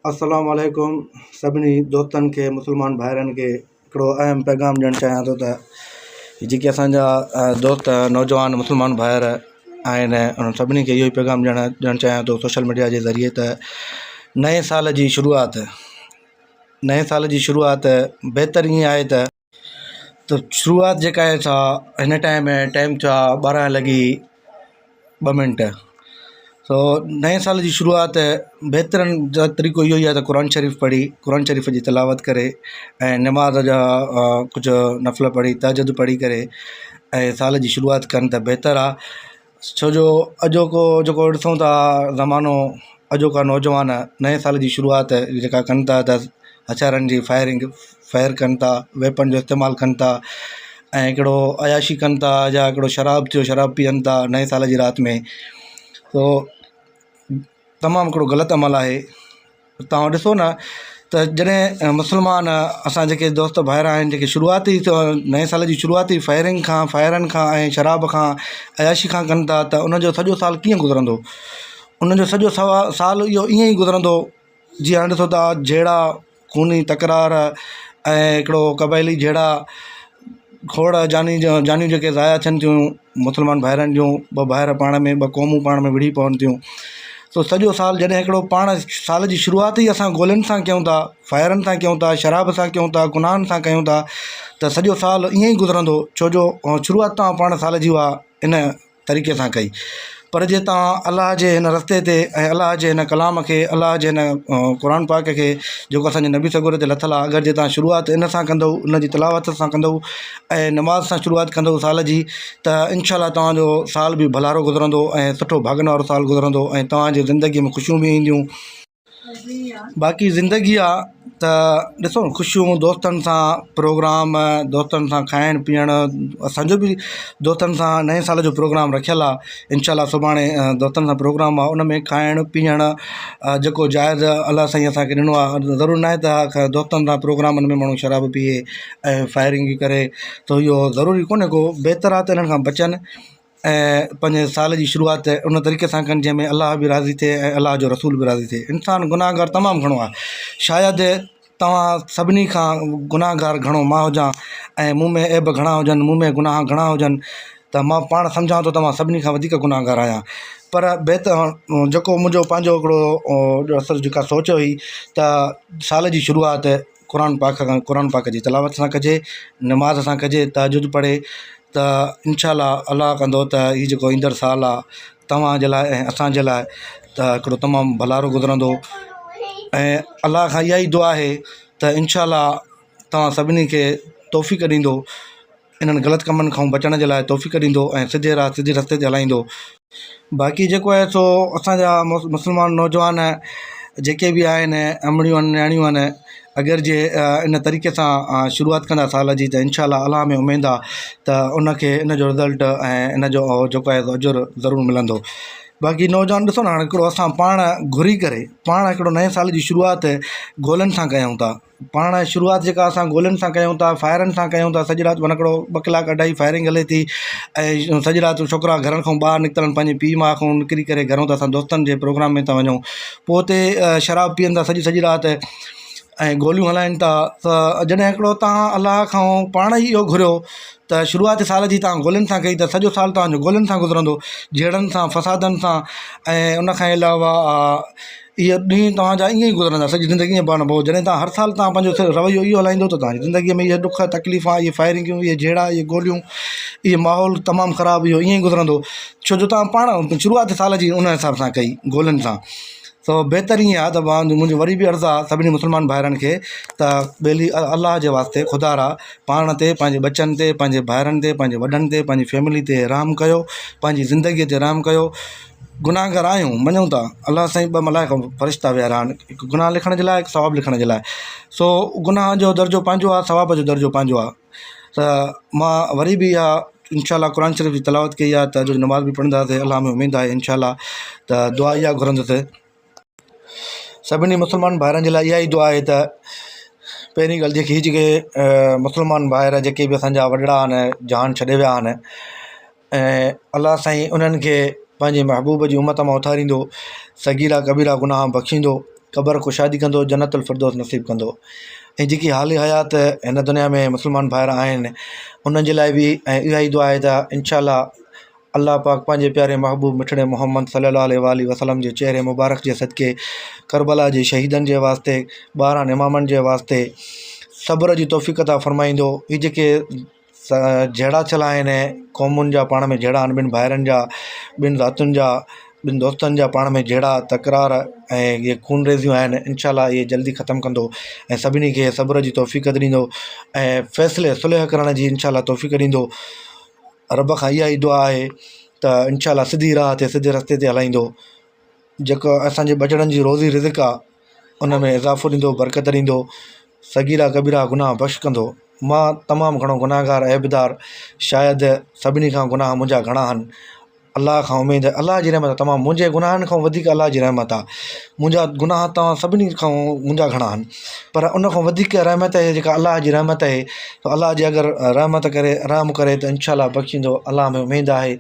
السلام عليڪم سڀني دوستن کي مسلمان ڀائرن کي هڪڙو اهم پيغام ڏيڻ چاهيان ٿو ته جيڪي اسانجا دوست نوجوان مسلمان ڀائر آهن انهن سڀني کي اهو ئي پيغام ڏيڻ ڏيڻ چاهيان ٿو سوشل ميڊيا جي ذريعي ته نئين سال جي شروعات نئين سال جي شروعات بهتر ائين آهي ته ته شروعات جيڪا آهي سا هن ٽائيم ٽائيم ٿيو آهي 12 لڳي 2 منٽ سو نئين سال جي شروعات بهترين طريقو اهو ئي آهي ته قرآن شريف پڙهي قرآن شريف جي تلاوت ڪري ۽ نماز جا ڪجهه نفل پڙهي تهجد پڙهي ڪري ۽ سال جي شروعات ڪن ته بهتر آهي ڇو جو اڄوڪو جيڪو ڏسون ٿا زمانو اڄوڪا نوجوان نئين سال جي شروعات جيڪا ڪن ٿا ته هٿيارن جي فائرنگ فائر ڪن ٿا ويپن جو استعمال ڪن ٿا ۽ هڪڙو عياشي ڪن ٿا يا هڪڙو شراب ٿيو شراب پيئن ٿا نئين سال جي رات ۾ تو تمام هڪڙو غلط عمل آهي توهان ڏسو نه ته جڏهن مسلمان اسان جيڪي دوست ڀائر آهن جيڪي شروعات ئي نئين سال جي شروعات ئي فائرنگ کان فائرن کان ۽ شراب کان عياشي کان ڪن ٿا ته ان جو سڄو سال ڪيئن گذرندو ان جو سڄو سال اهو ائين ئي گذرندو جيئن هاڻي ڏسو ٿا جهيڙا خوني تڪرار ۽ هڪڙو قبائلي جهيڙا کوڙ جاني جانيون جيڪي ضايع ٿين ٿيون مسلمان ڀائرن جون ٻه ڀائر پاڻ ۾ ٻه قومون پاڻ ۾ وڙهي پون ٿيون سو سڄو سال جڏهن هڪڙو پاڻ سال جي شروعات ئي اسان گولين سان ڪيون ٿا فائرن سان ڪيون ٿا شراب سان ڪيون ٿا گناهن سان ڪيون ٿا ته سڄو سال ائين ئي گذرندو ڇو جو شروعات توهان پاڻ سال جي اها ان طريقي سان ڪئي پر جي توهان الله جي هن رستي تي ۽ الله جي هن ڪلام کي الله جي هن قرآن پاڪ کي جيڪو اسان جي نبي سڳوري تي لٿل آهي اگر جي توهان شروعات ان سان ڪندؤ ان جي تلاوت سان ڪندؤ ۽ نماز سان شروعات ڪندؤ سال جي ته انشاء الله توهان جو سال به ڀلارو گذرندو ۽ سٺو ڀاڳن وارو سال گذرندو ۽ توهان جي زندگي ۾ خوشيون به اينديون باقي زندگي آ ته ڏسو خوشيون دوستن سان پروگرام دوستن سان کائڻ پيئڻ اسانجو به دوستن سان نئين سال جو پروگرام رکيل آ انشاء الله سڀاڻي دوستن سان پروگرام آ ان ۾ کائڻ پيئڻ جيڪو جائز الله سائين اسانکي ڏنو آ ضروري ناهي ته دوستن سان پروگرامن ۾ ماڻهو شراب پيئي ۽ فائرنگ ڪري ته اهو ضروري ڪونهي ڪو بهتر آهي ته انهن کان بچن ۽ پنهنجي سال جي شروعات ان طريقي سان ڪن جنهن ۾ الله به راضي ٿئي ۽ الله جو رسول به راضي ٿئي انسان گناهگار تمام گهڻو آهي شايد توهان سڀني کان گناهگار گهڻو مان هجان ۽ مون ۾ عيب گهڻا هجن مون ۾ گناهه گهڻا هجن ته مان پاڻ سمجهان ٿو ته مان سڀني کان وڌيڪ گناهگار آهيان پر بهتر جيڪو منهنجو پنهنجو هڪڙو اصل جيڪا سوچ هئي ته سال جي شروعات قرآن پاڪ کان قرآن پاڪ جي تلاوت سان ڪجي نماز سان ڪجي تهجد پڙهي ته انشاء الله الله ڪندو ته هي جيڪو ايندڙ سال آهي توهان جي لاء ۽ اسان جي لاء ته هڪڙو تمام ڀلارو گذرندو ۽ الله کان اها ئي دعا آهي ته انشاء الله توهان سڀني کي توفيق ڏيندو انهن غلط ڪمن کان بچڻ جي لاء توفيق ڏيندو ۽ سڌي راهه سڌي رستي تي هلائيندو. باقي جيڪو آهي سو اسان جا مسلمان نوجوان جيڪي به آهن امڙيون آهن نياڻيون آهن اگر جي ان طريقي سان شروعات ڪندا سال جي ته انشاء الله الله ۾ اميد آهي ته ان کي ان جو رزلٽ ۽ ان جو جيڪو آهي اجر ضرور ملندو باقي نوجوان ڏسو نه هاڻي هڪڙو اسان پاڻ گهري ڪري پاڻ هڪڙو نئين سال جي شروعات گولن سان ڪيون ٿا پاڻ شروعات جيڪا اسان گولين سان ڪيون ٿا فائرن سان ڪيون ٿا سڄي رات معنيٰ هڪڙو ٻه ڪلاڪ اڍائي فائرنگ هلي ٿي ۽ سڄي رات ڇوڪرا گهرن کان ٻاهر نڪتل آهن پنهنجي پيءُ ماءُ کان نڪري ڪري گهرون ته اسان دوستن جي پروگرام ۾ ٿا وڃون پوءِ اتي شراب پيئن ٿا سڄي سڄي رات ۽ گوليون هلائين ٿا ته جڏهن هڪڙو توهان الله کان پاڻ ئي اهو گهريو ته شروعات سال جي توهان گولين سان ڪئي ته سڄو سال توهان جو گولين سان گذرندو جهيڙن سان فسادن سان ۽ ان کان علاوه اهي ڏينهن توهان جا ائين ئي گذرندا سڄي زندگي ائين پاڻ پوءِ جڏهن توهان هر سال توهان پنهنجو رويو اهو هلائيندو ته توهان جي زندگيءَ ۾ اهي ڏک تڪليف اهي فائرنگيون اهي جهيڙا اهي گوليون اهي ماحول تمام خراب اهو ائين ئي گذرندو ڇو جو توهان پاڻ شروعات سال جي ان حساب سان ڪئي گولين سان سو بهتر ائين آهي ته منهنجو وري به عرض آهي سڀني مسلمان ڀائرن کي ته ٻيلي الله جي واسطي خدا را پاڻ تي پنهنجي ٻچن تي پنهنجي ڀائرن تي پنهنجي وڏن تي پنهنجي فيملي تي رحم ڪيو پنهنجي زندگيءَ تي رحم ڪيو گناهگار آهيون مڃون ٿا الله سائين ٻه ملائڪ فرشتا ويهاريا آهن هڪ گناهه لکڻ جي لاءِ هڪ ثواب لکڻ جي لاءِ سو گناهه جو درجو پنهنجو آهي ثواب جو درجو پنهنجو آهي ته مان وري به اها انشاء الله قرآن شريف جي تلاوت ڪئي آهي ته اڄ نماز به پڙهنداسين الله ۾ اميد آهي انشاء الله ته دعا اها گهرندس سڀني مسلمان ڀائرن جي لاءِ اها ئي دعا آهي ته پهرين ڳالهه جيڪي هي جيڪي مسلمان ڀائر جيڪي به اسان جا وڏڙا آهن جهان ڇڏي ويا آهن ۽ الله سائين انهن کي پنهنجي محبوب جي امت مان اٿاريندو صغيرا ڪبيرا گناهه بخشيندو. قبر ڪشادي ڪندو جنت الفردوس نصيب ڪندو ۽ جيڪي حال حيات هن دنيا ۾ مسلمان ڀائر آهن انهن جي لاءِ به ۽ اها ئي دعا آهي ته انشاء الله الله پاڪ پنهنجي پياري محبوب مٺڙي محمد صلي الله عليه واٰله وسلم جي چهري مبارڪ جي صدقي ڪربلا جي شهيدن جي واسطي 12 امامن جي واسطي صبر جي توفيق عطا فرمائيندو هي جيڪي جهيڙا ٿيل آهن قومن جا پاڻ ۾ جهيڙا آهن ٻن ڀائرن جا ٻن ذاتين جا ٻن دوستن جا پاڻ ۾ جهيڙا تڪرار ۽ اهي خونريزيون آهن انشاء الله اهي جلدي ختم ڪندو ۽ سڀني کي صبر جي توفيق ڏيندو ۽ فيصلي صلح ڪرڻ جي انشاء الله توفيق ڏيندو رب کان اها ئي دعا آهي ته انشاء الله سڌي راهه تي سڌي رستي تي هلائيندو جيڪو اسان جي ٻچڙن جي روزي رزق آهي ان ۾ اضافو ڏيندو برڪت ڏيندو صغيرا ڪبيرا گناهه بخش ڪندو. مان تمام گهڻو گناهگار عيبدار شايد سڀني کان گناهه منهنجا گهڻا آهن. الله کان اميد الله جي رحمت تمام منهنجي گناهن کان وڌيڪ الله جي رحمت آهي. منهنجا گناهه توهان سڀني کان منهنجا گهڻا آهن پر ان کان وڌيڪ رحمت آهي جيڪا الله جي رحمت آهي ته الله جي اگر رحمت ڪري رحم ڪري ته انشاء الله بخشيندو الله ۾ اميد آهي.